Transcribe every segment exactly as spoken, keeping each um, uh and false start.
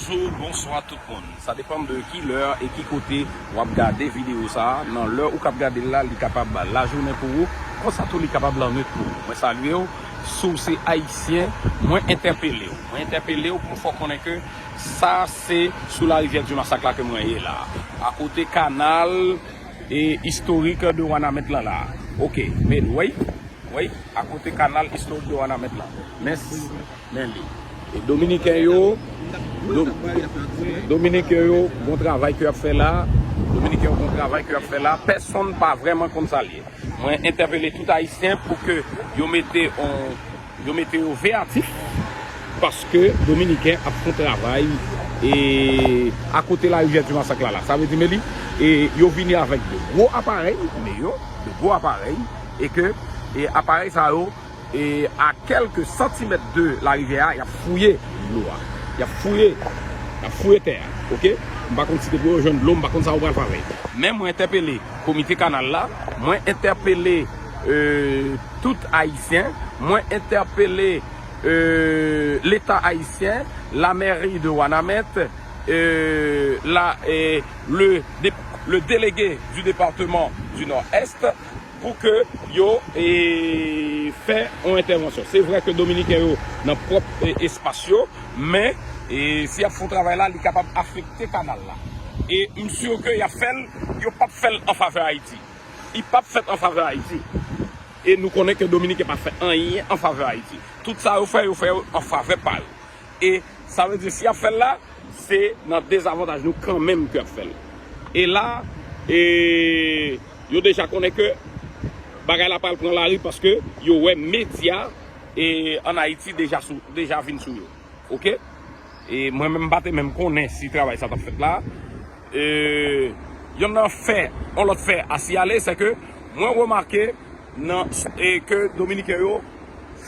Bonjou, bonswa tout moun. Sa depann de ki lè e ki kote w ap gade videyo sa a. Nan lè ou k ap gade l la, li kapab lajounen pou ou. Konsa tou, li kapab lannwit pou ou. Mwen salye w. Si w se Ayisyen, mwen entèpele w. Mwen entèpele w pou m fè w konnen ke sa se sou larivyè di Masak la ke mwen ye la. Akote kanal e istorik de Wanament lan la. Ok, men, wi, wi, akote kanal istorik de Wanament lan. Men, men li. E Dominiken yo, Do-, Dominiken yo, bon travay ke y ap fè la. Dominiken yo, bon travay ke y ap fè la. Pèsonn pa vrèman konn sa l ye. Mwen entèpele tout Ayisyen pou ke yo mete on, yo mete yo veyatif, paske Dominiken ap fè travay e akote larivyè di Masak la, la. Sa vle di, men li, e yo vini avèk de gwo aparèy, men yo, de gwo aparèy, e ke, e aparèy sa yo, e a kèlke santimèt de larivyè a, y ap fouye dlo a. Y ap fouye, y ap fouye tè a, ok? M pa konn si depi yo jwenn dlo, m pa konn sa yo pral fè avè l. Men mwen entèpele komite kanal la, mwen entèpele, e, tout Ayisyen, mwen entèpele, e, Leta ayisyen, la mairie de Wanament, e, la, e, le, dé-, le délégué du département du Nord-Est, pou ke yo, e, fè yon entèvansyon. Se vrè ke Dominiken yo nan pwòp, e, espas yo, men, e, si y ap fè yon travay la, li kapab afekte kanal la. E m si ke y ap fè l, yo p ap fè l an favè Ayiti. Li p ap fèt an favè Ayiti. E nou konnen ke Dominiken pa fè anyen an favè Ayiti. Tout sa yo fè, yo fè yo an favè pa yo. E sa vle di, si y ap fè l la, se nan dezavantaj nou kanmenm ke y ap fè l. E la, e, yo deja konnen ke bagay la pral pran lari paske yo wè medya, e, ann Ayiti deja sou, deja vin sou yo. Ok? E mwen menm m pa te menm konnen si travay sa t ap fèt la. E, yonn nan fè, yon lòt fè a siyale, se ke mwen remake nan, e ke Dominiken yo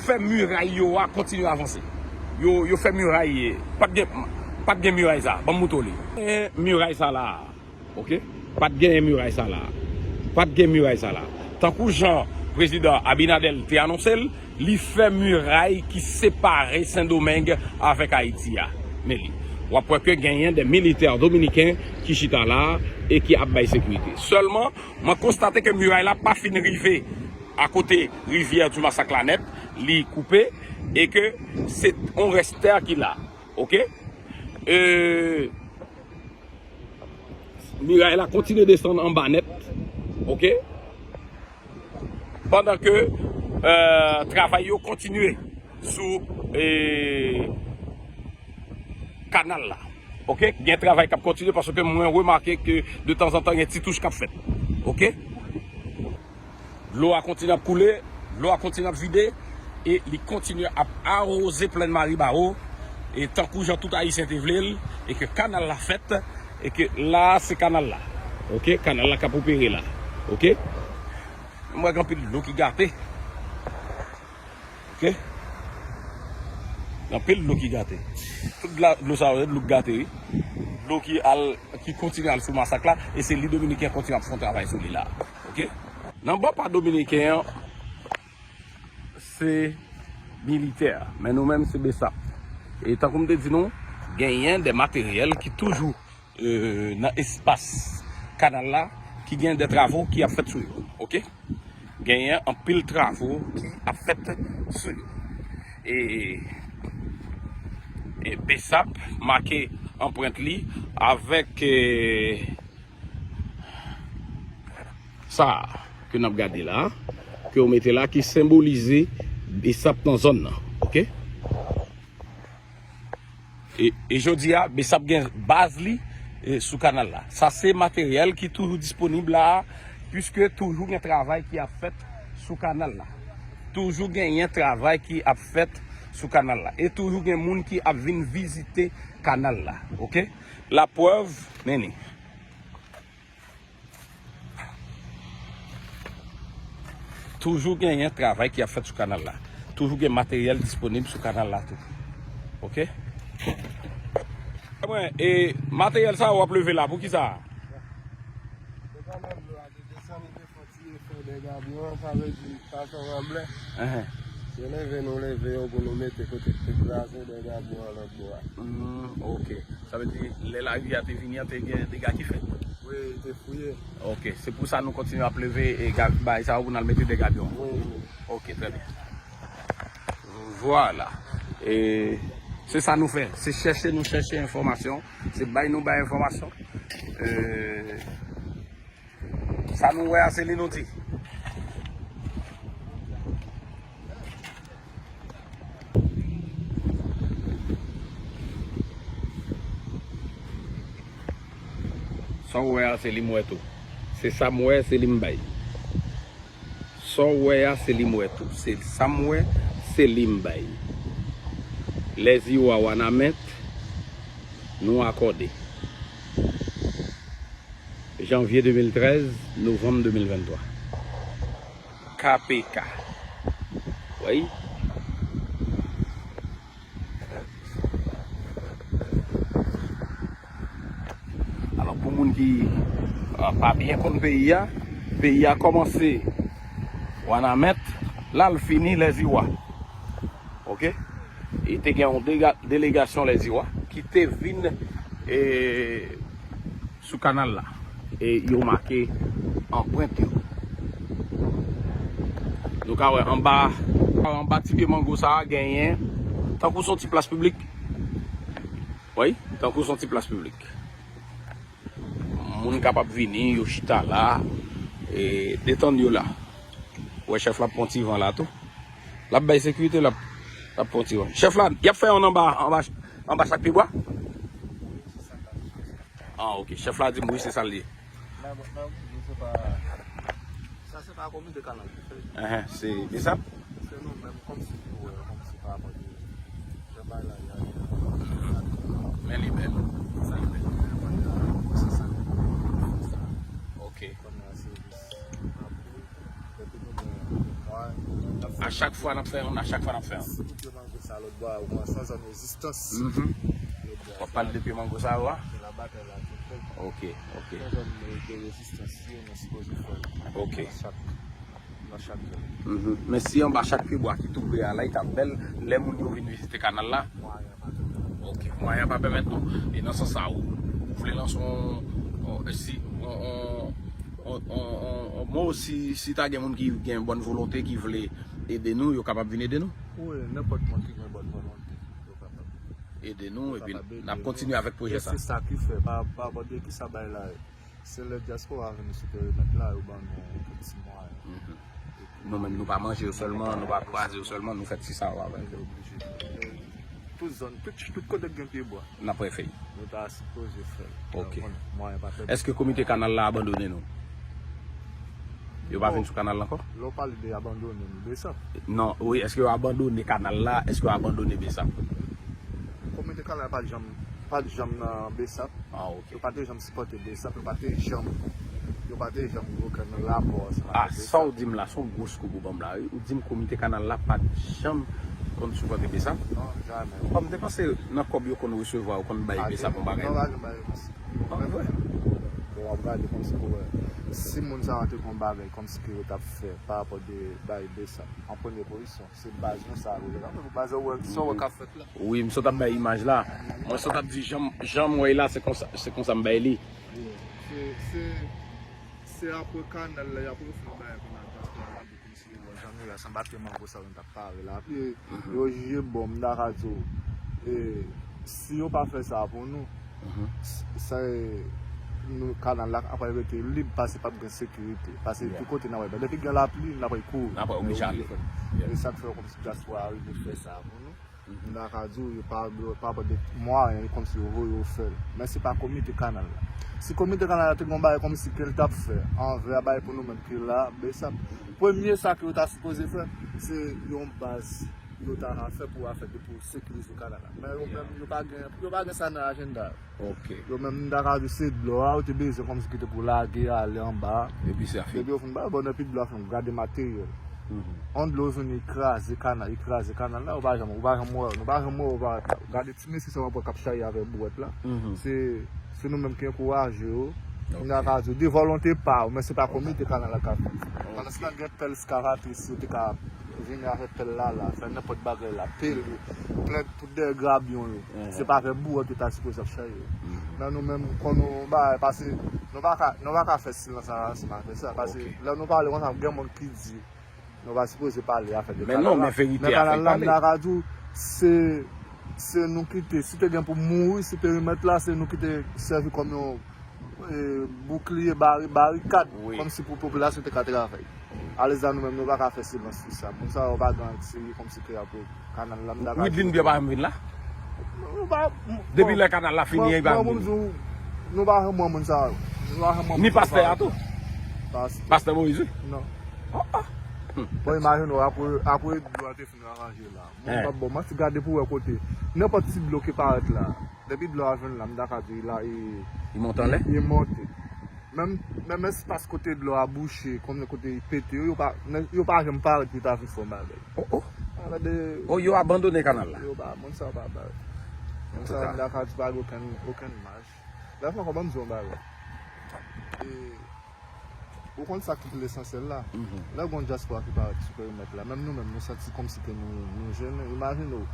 fè miray yo a kontinye avanse. Yo, yo fè miray, pa t gen, pa t gen miray sa. Ban m moutre w li. E miray sa la. Ok? Pa t genyen miray sa la. Pa t gen miray sa la. Tankou jan prezidan Abinader te anonse l, li fè miray ki separe Sendomeng avèk Ayiti a. Men li. W ap wè ke genyen de militè dominiken ki chita la e ki ap bay sekirite. Sèlman, mwen konstate ke miray la pa fin rive akote rivyè di Masak la nèt, li koupe, e ke se yon rès tè ki la. Ok? E, miray la kontinye desann anba nèt, ok? Pandan ke, e, travay yo kontinye sou, e, kanal la, ok? Gen travay k ap kontinye paske mwen remake ke de tanzantan gen ti touch k ap fèt, ok? Dlo a kontinye ap koule, dlo a kontinye ap vide, e li kontinye ap awoze plèn Maribawo, e tankou jan tout Ayisyen te vle l, e ke kanal la fèt, e ke la, se kanal la. Ok, kanal la k ap opere la. Ok? M wè gen anpil dlo ki gate. Ok? Gen anpil dlo ki gate. Tout dlo sa yo, se dlo k gate, wi. Dlo ki al, ki kontinye al sou Masak la, e se li Dominiken kontinye ap fè yon travay sou li la. Ok? Nan bò pa Dominiken an, se militè, men nou menm se BSAP. E tankou m te di nou, genyen de materyèl ki toujou, e, nan espas kanal la, ki gen de travo ki ap fèt sou yo. Ok? Genyen anpil travo ki ap fèt sou yo. E, e BSAP make anprent li avèk, e, sa ke n ap gade la, ke yo mete la, ki senbolize BSAP nan zòn nan, ok? E, e jodi a, BSAP gen baz li, e, sou kanal la. Sa se materyèl ki toujou disponib la, piske toujou gen travay ki ap fèt sou kanal la. Toujou genyen travay ki ap fèt sou kanal la. E toujou gen moun ki ap vin vizite kanal la, ok? Laprèv, men li. Toujou genyen travay ki ap fèt sou kanal la. Toujou gen materyèl disponib sou kanal la tou. Ok? Mwen, e materyèl sa w ap leve la, pou ki sa? Enhen. Se leve nou leve yo pou nou mete kote k te kraze dègabyon an lòt bò a. Hmm, ok. Sa vle di, lè larivyè a te vini an, te gen dega ki fèt? Wi, li te fouye. Ok, se pou sa nou kontinye ap leve e ga-, bay sa yo pou n al mete dègabyon an. Wi, wi. Ok, trè byen. Vwala. E se sa nou fè. Se chèche nou chèche enfòmasyon. Se bay nou bay enfòmasyon. E sa nou wè a, se li nou di. Sa w wè a, se li m wè tou. Se sa m wè, se li m bay. Sa w wè a, se li m wè tou. Se sa m wè, se li m bay. Lèziwa Wanament, nou akòde. Janvye de mil trèz, novanm de mil venntwa. K P K. Wi. Alò, pou moun ki, ah, pa byen konn peyi a, peyi a kòmanse Wanament, l al fini Lèziwa. Ok? E te gen yon dega-, delegasyon Lèziwa ki te vin, e, sou kanal la. E yo make anprent yo. Nou ka wè anba, anba ti pye mango sa a genyen, tankou se yon ti plas piblik. Wi, tankou se yon ti plas piblik. Moun kapab vini, yo chita la, e detann yo la. Ou wè chèf la ap pran ti van la tou. L ap bay sekirite, l ap, l ap pran ti van. Chèf la, y ap fè youn anba, anba, anba chak pyebwa? Ah, ok. Chèf la di m wi, se sa l ye. Nan, nan, nou se pa, sa se pa komite kanal ki fè. Enhen, se, se sa? Se nou menm, kòmsi nou wè, kòmsi pa rapò de jan bagay la ye a. Men li bèl. Sa li bèl. Ok. Kòm nan sèvis. Depi nou gen mwa, n ap fè. A chak fwa n ap fè youn, a chak fwa n ap fè youn. Si nou te manje sa lòt bò a, ou konn se yon zòn rezistans. Mhm. Lòt bò a, w ap pale de pye mango sa yo a? Se la batay la tou fèt. Ok, ok. Se yon zòn de rezistans, si nou sipoze fè l. Ok. Nan chak, nan chak zòn. Mhm. Men si anba chak pyebwa ki tonbe a la, li t ap bèl, lè moun yo vin vizite kanal la. Mwayen pa pèmèt. Ok, mwayen pa pèmèt non. E nan sans sa, ou, ou vle lanse yon, yon, si, yon, yon, yon, yon, yon, yon mo, si, si ta gen moun ki gen bòn volonte, ki vle ede nou, yo kapab vin ede nou? Wi, nenpòt moun ki gen bòn volonte, yo kapab. Ede nou, epi n ap kontinye avèk pwojè sa. E se sa ki fè, pa, pa rapò de ki sa bay la ye. Se lè dyaspora vini sou perimèt la, yo ban nou kèk ti mwayen. Mhm. Nou menm, nou pa manje yo sèlman, nou pa kraze yo sèlman, nou fè ti sa yo avèk yo. Tout zòn, tout, tout kote k gen pyebwa. N ap refè. Nou ta sipoze fè l. Ok. Mwayen pa fè. Èske komite kanal la abandone nou? Yo pa vin sou kanal la ankò? Lè w pale de abandone nou, Besap. Non, wi, èske yo abandone kanal la? Èske yo abandone Besap? Komite kanal la pa t janm, pa t janm nan Besap. Ah, ok. Yo pa te janm sipòte Besap, yo pa te janm, yo pa te janm gen okenn rapò ansanm avèk Besap. Ah, sa w di m la, se yon gwo scoop ou ban m la, wi. Ou di m komite kanal la pa t janm konn sipòte Besap? Non, jamè. Bon, m te panse nan kòb yo konn resevwa, yo konn bay Besap yon bagay. Non, pa janm bay Besap. Ah, vre? Bon, w ap gade kòmsi pou wè. Si moun sa yo te gen yon bagay kòmsi ke yo t ap fè pa rapò de bay Besap an premye pozisyon, se baz nou sa yo rele kanmenm, baz yo wè, sa w wè k ap fèt la. Wi, m sot ap bay imaj la. Mwen sot ap di jan m, jan m wè l la, se konsa, se konsa m bay li. Wi. Se, se, se apre kanal la, y ap refè bagay pou nan dyaspora la, pou kontinye wè jan nou ye a, se anba pye mango sa yo nou t ap pare la. Epi yo jije bon, m ta ka di w, e, si yo pa fè sa pou nou, s-, sa, e, nou, kanal la ap rete lib, paske p ap gen sekirite. Paske tout kote n ap wè, depi gen lapli, n ap kouri. N ap oblije ale. E sa k fè kòmsi dyaspora a rive fè sa pou nou. M ta ka di w, yo pa, yo pa pote mwayen, kòmsi yo voye yo fè l. Men se pa komite kanal la. Si komite kanal la te gen yon bagay kòmsi ke l t ap fè, anvè bagay pou nou menm ki la, Besap, premye sa ke yo ta sipoze fè, se yon baz yo ta ka fè pou afè de pou sekirize kanal la. Men yo menm, yo pa gen, yo pa gen sa nan ajanda yo. Ok. Yo menm, m ta ka di se dlo a, yo te bezwen kòmsi ki te pou lage ale anba. Epi se a fini. Epi yo fin ba, bon, epi dlo a fin, gade materyèl. Mhm. On dlo vini kraze kanal, li kraze kanal la, ou pa janm, ou pa janm wè, nou pa janm wè, ou pa, gade ti mesye sa w ap wè k ap chaye avèk bwèt la. Mhm. Se, se nou menm ki ankouraje yo. Ok. M ta ka di, de volonte pa yo, men se pa komite kanal la k ap fè. Ok. Pandan se tan gen pèl eskavatris, yo te ka Vini avèk pèl la, la, fè nenpòt bagay la, pele, plen tout dèyè grabyon yo. Se pa avèk bouwòt yo ta sipoze ap chaye. Men nou menm, kon nou bagay, pase, nou pa ka, nou pa ka fè silans ansanm avè sa. Pase lè nou pale konsa, gen moun ki di, nou pa sipoze pale afè de kanal la. Men non, men verite a fèk pale. Men kanal la, m ta ka di w, se, se nou ki te, si te gen pou mouri sou perimèt la, se nou ki te sèvi kòm yon, e, boukliye, bari-, barikad, kòmsi pou popilasyon te ka travay. Alèz la nou menm, nou pa ka fè silans sou sa. Moun sa yo pa gen anti, kòmsi ke apre kanal la, m ta ka di w. Widlin Pierre pa janm vin la? Nou pa, depi lè kanal la fini, li pa janm vini. Nou pa janm wè moun sa yo. Nou pa janm wè moun sa yo. Ni pastè a tou? Pastè Moïse, wi? Non. Bon, imajine w, apre, apre dlo a te fin aranje la. Moun p ap bon manti, gade pou wè kote. Nenpòt ti dlo ki parèt la. Depi dlo a jwenn la, m ta ka di la, e, li monte anlè? Li monte. Menm, menm espas kote dlo a bouche, konnen kote li pete, yo, yo pa, yo pa janm parèt pou ta vin fè yon bagay. Oh, oh. Alò de. Oh, yo abandone kanal la. Yo pa, moun sa yo pa bay. Moun sa yo, m ta ka di pa gen okenn, okenn mach. Lè fwa ankò, ban m di yon bagay. E, ou konn sa ki pi lesansyèl la? Lè gon dyaspora ki parèt sou perimèt la, menm nou menm, nou santi kòmsi ke nou, nou jennen. Imajine w,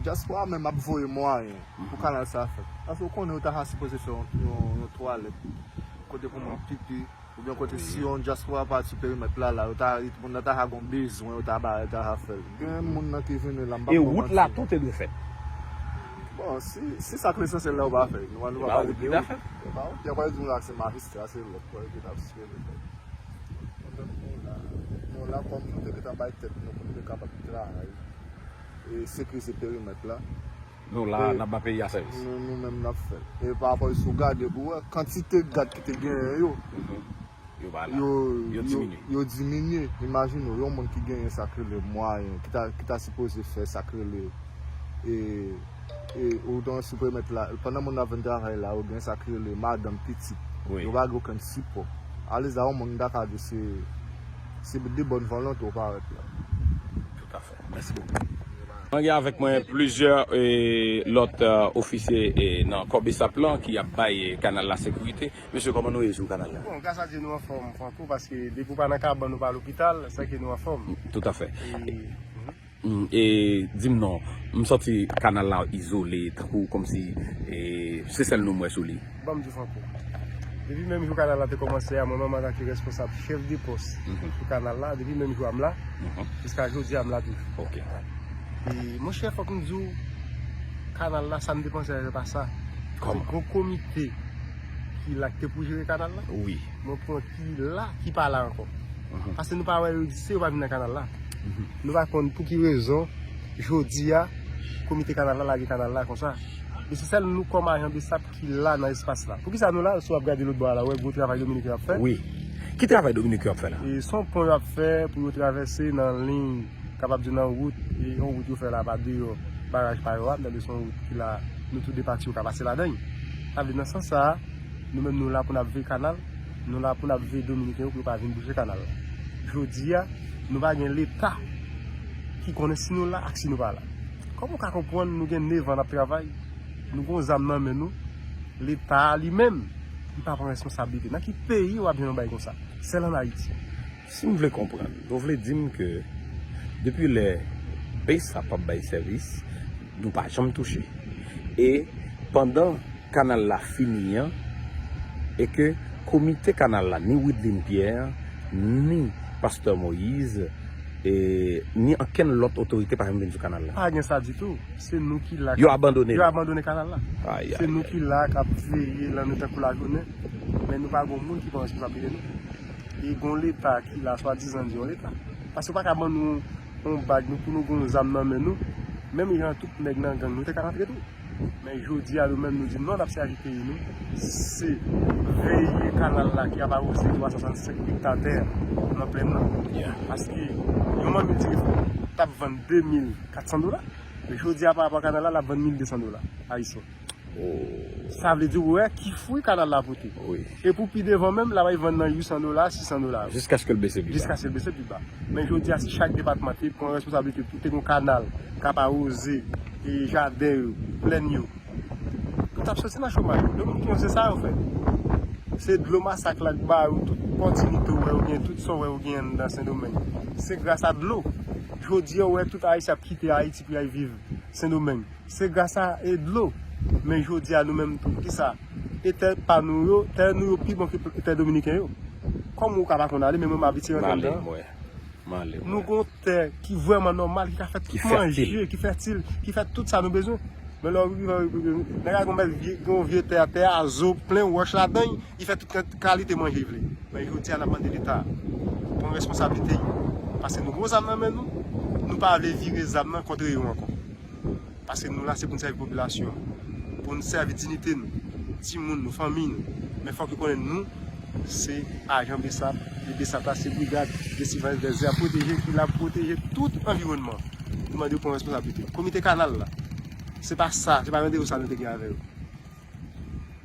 dyaspora menm ap voye mwayen pou kanal sa fèt. Paske w konnen yo ta ka sipoze fè yon, yon, yon twalèt, kote pou moun pipi, oubyen kote si yon dyaspora parèt sou perimèt la, la, yo ta, moun nan ta ka gon bezwen, yo ta ba, yo ta ka fè l. Gen moun nan ki vini la, m p ap ba w manti. E wout la tou te dwe fèt. Bon, si, si sa k lesansyèl la, yo pa fè. Nou, nou pa pale de wout. Yo pa wout. Yo pa di nou la se majistra, se lòt pwè ki t ap siveye fèt. Nou la, nou la kòm nou te gentan bay tèt nou pou nou te kapab travay e sekirize perimèt la. Nou la, n ap ba peyi a sèvis. Nou, nou menm n ap fè l. E pa rapò si w gade pou wè kantite gad ki te genyen yo. Yo pa la. Yo, yo diminye. Yo diminye. Imajine w, yon moun ki genyen sa k rele mwayen, ki ta, ki ta sipoze fè sa k rele, e, e, ou dan sou perimèt la, pandan moun nan ap vin travay la, yo gen sa k rele madanm, pitit. Wi. Yo pa gen okenn sipò. Alèz la, yon moun m ta ka di se, se de bòn volonte w parèt la. Toutafè. Mèsi bokou. Mwen gen avèk mwen plizyè, e, lòt, e, ofisye, e, nan kò BSAP lan ki ap bay, e, kanal la sekirite. Mesye, kòman nou ye sou kanal la? Bon, gras a Dye, nou anfòm, Franco, paske depi w pa nan kabann, ou pa lopital, sa ke nou anfòm. Toutafè. E, mm, e, di m non, m santi kanal la izole, tankou kòmsi, e, se sèl nou m wè sou li. Ban m di w, Franco. Depi menm jou kanal la te kòmanse a, mwen menm antanke responsab, chèf de pòs pou kanal la, depi menm jou a m la, jiska jodi a m la toujou. Ok. E, monchè, fòk m di w, kanal la, sa m te panse a, se pa sa. Kòman? Se gwo komite ki la ki te pou jere kanal la. Wi. Mwen pran ki la, ki pa la ankò. Paske nou pa wè yo egziste, yo pa vin nan kanal la. Nou pa konn pou ki rezon, jodi a, komite kanal la lage kanal la konsa. E se sèl nou kòm ajan BSAP ki la nan espas la. Poukisa nou la? Si w ap gade lòt bò a la, ou wè gwo travay Dominiken ap fè. Wi. Ki travay Dominiken ap fè la? E se yon pon y ap fè pou yo travèse nan liy, kapab di nan wout, e yon wout yo fè la pa deyò baraj pa yo a, m tande se yon wout ki la, nou tou de pati yo ka pase ladan l. Sa vle di nan sans sa a, nou menm nou la pou n ap veye kanal, nou la pou n ap veye Dominiken yo pou yo pa vin bouje kanal la. Jodi a, nou pa gen Leta ki konnen si nou la ak si nou pa la. Kòman w ka konprann nou gen nèf an n ap travay, nou gon zam nan men nou, Leta a li menm, li pa pran responsablite. Nan ki peyi w ap jwenn yon bagay konsa? Sèl ann Ayiti. Si m vle konprann, nou vle di m ke depi lè BSAP ap bay sèvis, nou pa janm touche. E pandan kanal la fini an, e ke komite kanal la, ni Widlin Pierre, ni pastè Moïse, e ni ankenn lòt otorite pa janm vin sou kanal la. Pa gen sa ditou. Se nou ki la k ap, yo abandone kanal la. Ay, ay, ay. Se nou ki la k ap veye lannwit tankou lajounen. Men nou pa gon moun ki pran responsablite nou. E gon Leta ki la, swadizan di yon Leta. Paske yo pa ka ban nou yon bag, nou, pou nou gon zam nan men nou. Menm jan tout nèg nan gang, nou te ka rantre tou. Men jodi a, nou menm, nou di non, n ap sèvi peyi nou. Se veye kanal la ki ap awoze twa san swasannsenk ekta tè nan plèn nan. Paske yon manmil tirifon t ap vann de mil kat san dola. Men jodi a, pa rapò a kanal la, l ap vann mil de san dola ayisyen. Sa vle di, ou wè ki fwi kanal la pote. Wi. E pou pi devan menm, l ap al vann nan uit san dola, sis san dola. Jiskaske l bese pi ba. Jiskaske l bese pi ba. Men jodi a, si chak depatman te pran responsablite pou te gon kanal k ap awoze, e, jaden yo, plèn yo, nou t ap soti nan chomaj. Dominiken yo, se sa yo fè. Se dlo masak la k ba yo tout pòtinite w wè yo gen, tout sa w wè yo gen anndan Sendomeng. Se gras a dlo. Jodi a, ou wè tout Ayisyen ap kite Ayiti pou y al viv Sendomeng. Se gras a, e, dlo. Men jodi a, nou menm tou, kisa? E tè pa nou yo, tè nou yo pi bon ke tè dominiken yo. Kòm ou ka pa konn ale, men mwen m abitye rantre anndan. Nou gon tè ki vrèman nòmal, ki ka fè tout manje, ki fètil, ki fè tout sa nou bezwen. Men lè w rive, nèg la gon bèl vye, gon vye tè, tè a zo plen wòch ladan l, li fè tout kalite manje li vle. Men jodi a, n ap mande Leta pran responsablite l. Paske nou gon zam nan men nou, nou pa vle vire zam nan kont yo ankò. Paske nou la, se pou n sèvi popilasyon an, pou n sèvi diyite nou, timoun nou, fanmi nou. Men fòk yo konnen nou, se ajan BSAP, e BSAP la, se Brigad de Surveillance des Aires Protégées ki la pou pwoteje tout anviwònman. Nou mande yo pran responsablite. Komite kanal la, se pa sa, se pa randevou sa nou te gen avè yo.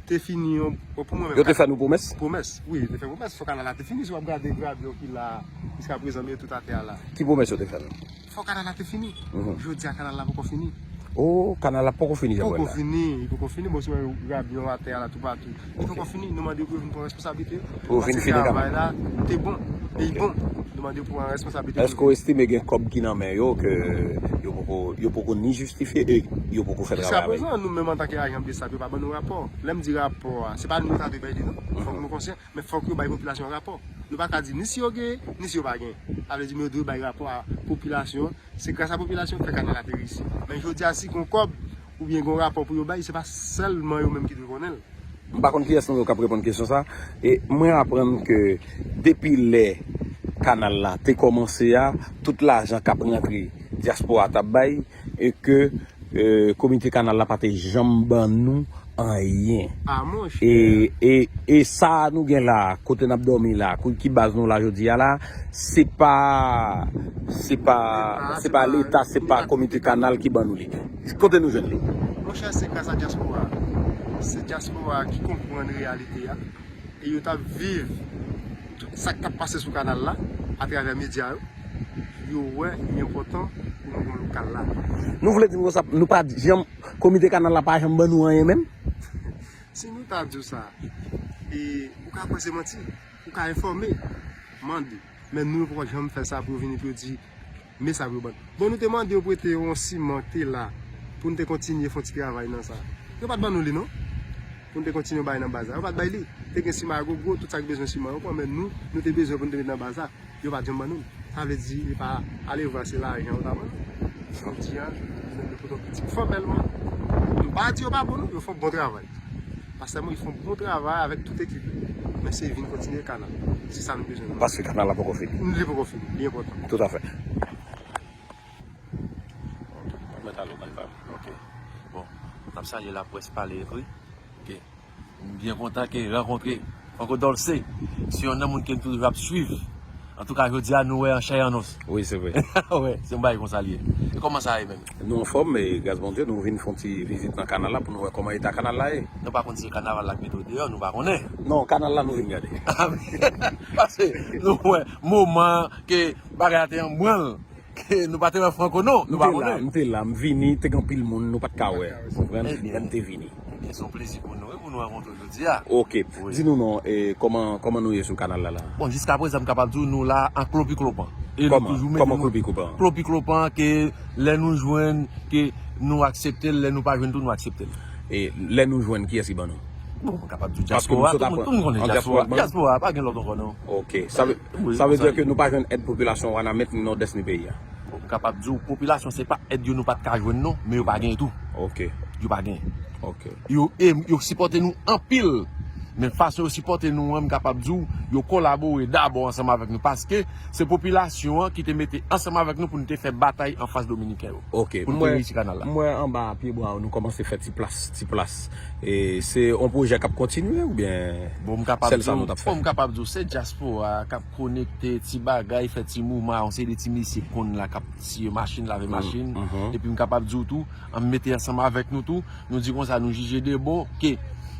Te fini yon, bon, pou mwen menm. Yo te fè nou pwomès? Pwomès, wi, yo te fè pwomès. Fò kanal la te fini, si w ap gade grabyon ki la, jiskaprezan, men tout atè a la. Ki pwomès yo te fè nou? Fò kanal la te fini. Jodi a, kanal la poko fini. Oh, kanal la poko fini, Jean Paul la? Poko fini, li poko fini. Bon, si w wè grabyon atè a la, toupatou. Li poko fini, nou mande yo pou yo vin pran responsablite yo. Pou yo vin fini kanal la. Paske travay la, te bon. E li bon. Nou mande yo pou pran responsablite pou yo vin. Èske w estime gen kòb ki nan men yo ke yo poko, yo poko ni jistifye e yo poko fè travay a bay? Jiskaprezan, nou menm antanke ajan BSAP, yo pa ban nou rapò. Lè m di rapò a, se pa nou ta dwe bay li, non. Fòk nou konsyan, men fòk yo bay popilasyon an rapò. Nou pa ka di ni si yo genyen, ni si yo pa genyen. Sa vle di, men yo dwe bay rapò a popilasyon an. Se gras a popilasyon k fè kanal la te reyisi. Men jodi a, si gon kòb oubyen gon rapò pou yo bay, se pa sèlman yo menm ki dwe konnen l. M pa konn kiyès nan nou k ap reponn kesyon sa. E mwen aprann ke depi lè kanal la te kòmanse a, tout lajan k ap rantre dyaspora t ap bay, e ke, e, komite kanal la pa te janm ban nou anyen. Ah, monchè. E, e, e sa nou gen la, kote n ap dòmi la, kou-, ki baz nou la jodi a la, se pa, se pa, se pa Leta, se pa komite kanal ki ban nou li. Kote nou jwenn li? Monchè, se gras a dyaspora. Se dyaspora ki konprann reyalite a. E yo t ap viv tout sa k t ap pase sou kanal la, atravè medya yo. Yo wè li enpòtan pou nou gon lokal la. Nou vle di nou konsa, nou pa janm, komite kanal la pa janm ban nou anyen menm? Si nou ta di w sa, e, ou ka kwè se manti, ou ka enfòme, mande. Men nou, yo poko janm fè sa pou yo vini pou yo di, men sa pou yo ban nou. Bon, nou te mande yo prete yon siman ki te la pou nou te kontinye fè yon ti travay nan sa. Yo pa t ban nou li, non. Pou nou te kontinye bay nan baz la. Yo pa t bay li. Te gen siman agogo, tout sa ki bezwen siman yo pran, men nou, nou te bezwen pou nou te met nan baz la. Yo pa t janm ban nou l. Sa vle di, li pa, alevwa se lajan yo ta ban nou. Jodi a, nou bezwen de kote yon pitit fòmèlman. Nou pa di yo pa bon, non, yo fè yon bon travay. Pastè Moïse fè yon bon travay avèk tout ekip li. Men se vin kontinye kanal. Se sa nou bezwen. Paske kanal la poko fini. Li poko fini, li enpòtan. Toutafè. Mèt ale, mèt ale. Ok. Bon, n ap salye laprès pale ekri. Ok. M byen kontan ke rankontre Franco Dolce, se yonn nan moun ke m toujou ap swiv. Antouka, jodi a, nou wè an chè e an os. Wi, se vre. Wi, se yon bagay konsa li ye. E kòman sa ye menm? Nou anfòm, e gras Bondye, nou vin fè yon ti vizit nan kanal la pou nou wè kòman eta kanal la ye. Nou pa konn si se kanaval la k mete w deyò, nou pa konnen. Non, kanal la nou vin gade. Paske nou wè moman ke bagay la te an branl. Nou pa te wè Franco, non. Nou pa konnen. M te la, m vini, te gen anpil moun, nou pa t ka wè. Konprann? Ebyen, lè m te vini. Ebyen, se yon plezi pou nou, wi, pou nou rankontre w jodi a. Ok. Wi. Di nou non, e, kòman, kòman nou ye sou kanal la, la? Bon, jiskaprezan, m kapab di w, nou la an klopiklopan. E nou toujou mete nou klopiklopan? Klopiklopan, ke lè nou jwenn, ke nou aksepte l, lè nou pa jwenn tou, nou aksepte l. E lè nou jwenn, kiyès ki ban nou? Bon, mwen kapab di w dyaspora, tout moun, tout moun konnen dyaspora. Dyaspora, pa gen lòt ankò, non. Ok. Sa vle, sa vle di ke nou pa jwenn èd popilasyon Wanament, ni Nòdès, ni peyi a. Bon, m kapab di w, popilasyon, se pa èd yo nou pa t ka jwenn, non, men yo pa genyen tou. Ok. Yo pa genyen. Ok. Yo, e, yo sipòte nou anpil. Men fason yo sipòte nou an, m kapab di w, yo kolabore dabò ansanm avèk nou. Paske se popilasyon an ki te mete ansanm avèk nou pou nou te fè batay anfas dominiken yo. Ok. Pou nou te reyisi kanal la. M wè anba pye bwa yo, nou kòmanse fè ti plas, ti plas. E se yon pwojè k ap kontinye oubyen sèl sa nou t ap fè? Bon, m kapab di w, se dyaspora k ap konekte ti bagay, fè ti mouvman, yon seri de ti mesye k konn la, k ap siye machin, lave machin. Epi m kapab di w tou, an mete ansanm avèk nou tou, nou di konsa, nou jije de bon ke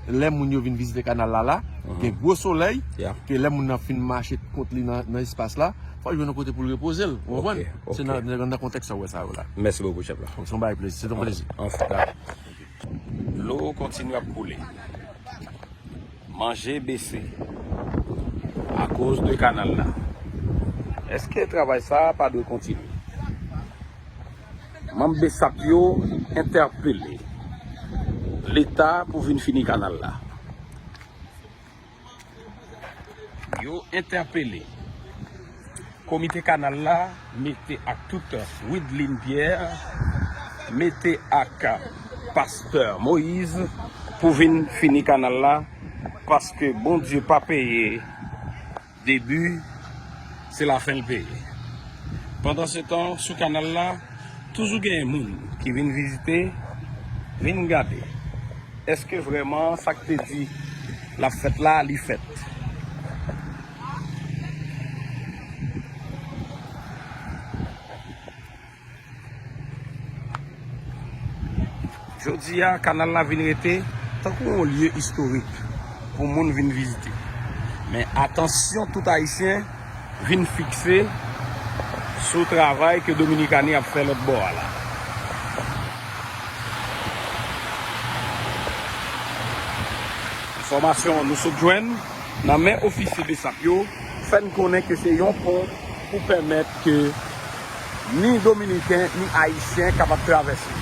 lè moun yo vin vizite kanal la la, gen gwo solèy, ke lè moun nan fin mache kont li nan, nan espas la, fò l jwenn yon kote pou l repoze l, ou konprann? Se nan, nan, nan kontèks sa w wè sa yo la. Mèsi bokou, chèf la. Se yon bagay plezi, se yon plezi. Anfen, dakò. Dlo kontinye ap koule. Manje bese akoz de kanal la. Èske travay sa a pa dwe kontinye? Manm BSAP yo entèpele Leta pou vin fini kanal la. Yo entèpele Komite Kanal la, mete ak tout Widlin Pierre, mete ak Pastè Moïse pou vin fini kanal la, paske Bondye pa peye debi, se lafen l peye. Pandansetan, sou kanal la, toujou genyen moun ki vin vizite, vin gade. Èske vrèman sa k te di l ap fèt la, li fèt? Jodi a, kanal la vin rete tankou yon lye istorik pou moun vin vizite. Men atansyon tout Ayisyen vin fikse sou travay ke Dominikani ap fè lòt bò a la. Enfòmasyon nou sot jwenn nan men ofisye BSAP yo fè n konnen ke se yon pon pou pèmèt ke ni Dominiken, ni Ayisyen kapab travèse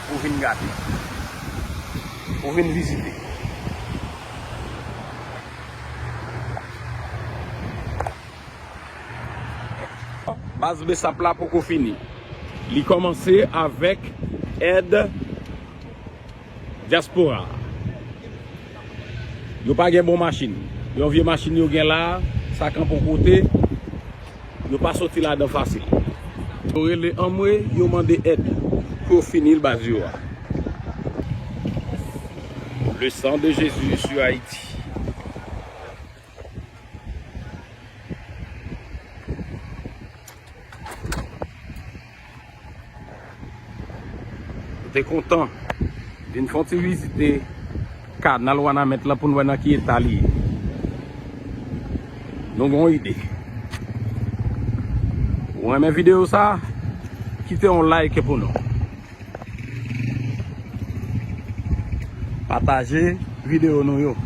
pou vin gade, pou vin vizite. Baz BSAP la poko fini. Li kòmanse avèk èd dyaspora. Yo pa gen bon machin. Yon vye machin yo gen la, sa kanpe yon kote. Yo pa soti ladan fasil. Yo rele anmwe, yo mande èd pou yo fini baz yo a. Le sang de Jésus sur Haïti. Nou te kontan vin fè yon ti vizite kanal Wanament lan pou n wè nan ki eta li ye. Nou gen yon ide. Ou renmen videyo sa? Kite yon like pou nou. Pataje videyo nou yo.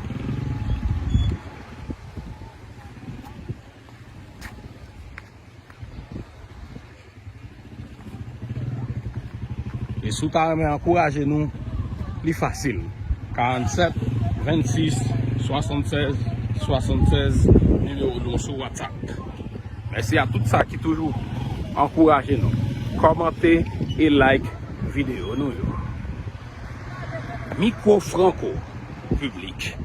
E si w ta renmen ankouraje nou, li fasil. Karannsèt, vennsis, swasannsèz, swasannsèz, nimewo nou sou WhatsApp. Mèsi a tout sa ki toujou ankouraje nou. Kòmante e like videyo nou yo. Mikwo Franco, piblik.